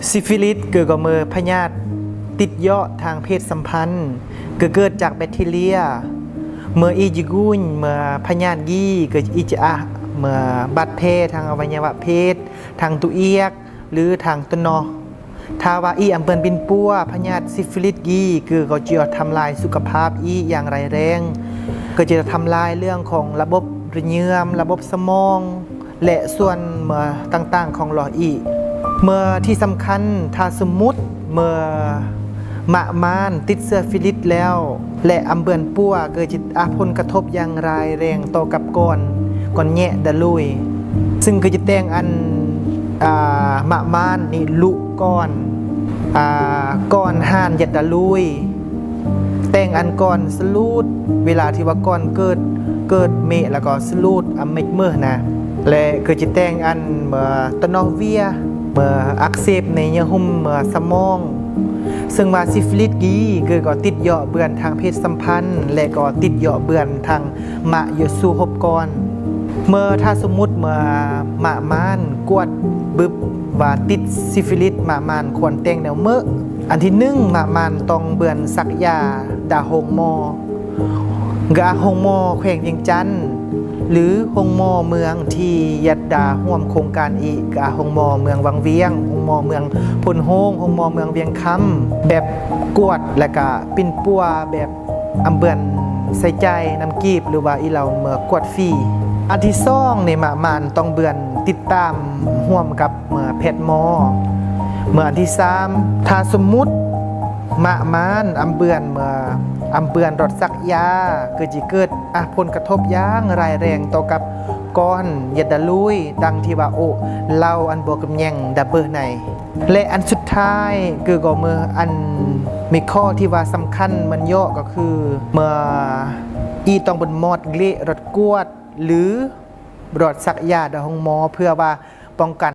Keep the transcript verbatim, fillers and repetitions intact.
Syphilis ก็ ก็ เมื่อพยาธิติดเยาะทางเพศสัมพันธ์ ก็เกิดจากแบคทีเรีย เมื่ออีจิกุน เมื่อพยาธิกี้ ก็อีจะอะ เมื่อบาดแผลทางอวัยวะเพศ ทางตัวเอียก หรือทางตะนอ ถ้าว่าอีอำเปิ้นปินปัวพยาธิซิฟิลิสกี้ ก็ ก็จะทำลายสุขภาพอีอย่างร้ายแรง ก็จะทำลายเรื่องของระบบเลือดเยื่อม ระบบสมอง และส่วนเมื่อต่างๆของหลอดอีก เมื่อที่สำคัญ ถ้าสมมุติเมื่อมะมานติดเชื้อซิฟิลิสแล้ว และอำเปิ้นปัว ก็จะอะผลกระทบอย่างร้ายแรงต่อกับก้อน ก้อนแยะดาลุย ซึ่งก็จะแต่งอัน อ่า มะมานนี่ลุก้อน อ่า ก้อนห่านแยะดาลุย แต่งอันก้อนสลูด เวลาที่ว่าก้อนเกิด เกิดเมะแล้วก็สลูดอำเม็ดเมอะนะ และก็จะแต่งอันเมื่อตะนอเวีย เมื่ออักเสบในเยื่อหุ้มเมื่อสมอง ซึ่งว่าซิฟิลิสกี้ ก็ ก็ติดเยาะเปื้อนทางเพศสัมพันธ์ และก็ติดเยาะเปื้อนทางมะเยซูฮบก้อน เมื่อถ้าสมมุติเมื่อมะมานกวดบึบว่าติดซิฟิลิส มะมานควรแต่งแนวเมอะ อันที่หนึ่ง มะมานต้องเปื้อนสักยาดาโฮงหมอ กะโฮงหมอแขวงเวียงจันทน์ หรือโฮงหมอเมืองที่ยัดดาฮ่วมโครงการอีก กะโฮงหมอเมืองวังเวียง โฮงหมอเมืองโพนโฮง โฮงหมอเมืองเวียงคำ แบบกวดและกะปินปัวแบบอำเปิ้นใส่จ่ายนำกีบ หรือว่าอีเหล่าเมื่อกวดฟรี อันที่สองนี่ มะมานต้องเปื้อนติดตามฮ่วมกับ เมื่อแพทย์หมอ เมื่ออันที่สาม ถ้าสมมุติมะมานอำเปิ้นเมื่ออำเปิ้นรอดสักยา ก็จะเกิดอะผลกระทบอย่างร้ายแรงต่อกับก้อนแยะดาลุย ดังที่ว่าโอเล่าอันบ่กำแหน่งดาเบอร์ใน และอันสุดท้าย ก็ ก็เมื่ออันมีข้อที่ว่าสำคัญมันเยาะก็คือ เมื่ออีต้องเปิ้นมอดเกละรอดกวด หรือรอดสักยาดาโฮงหมอ เพื่อว่าป้องกัน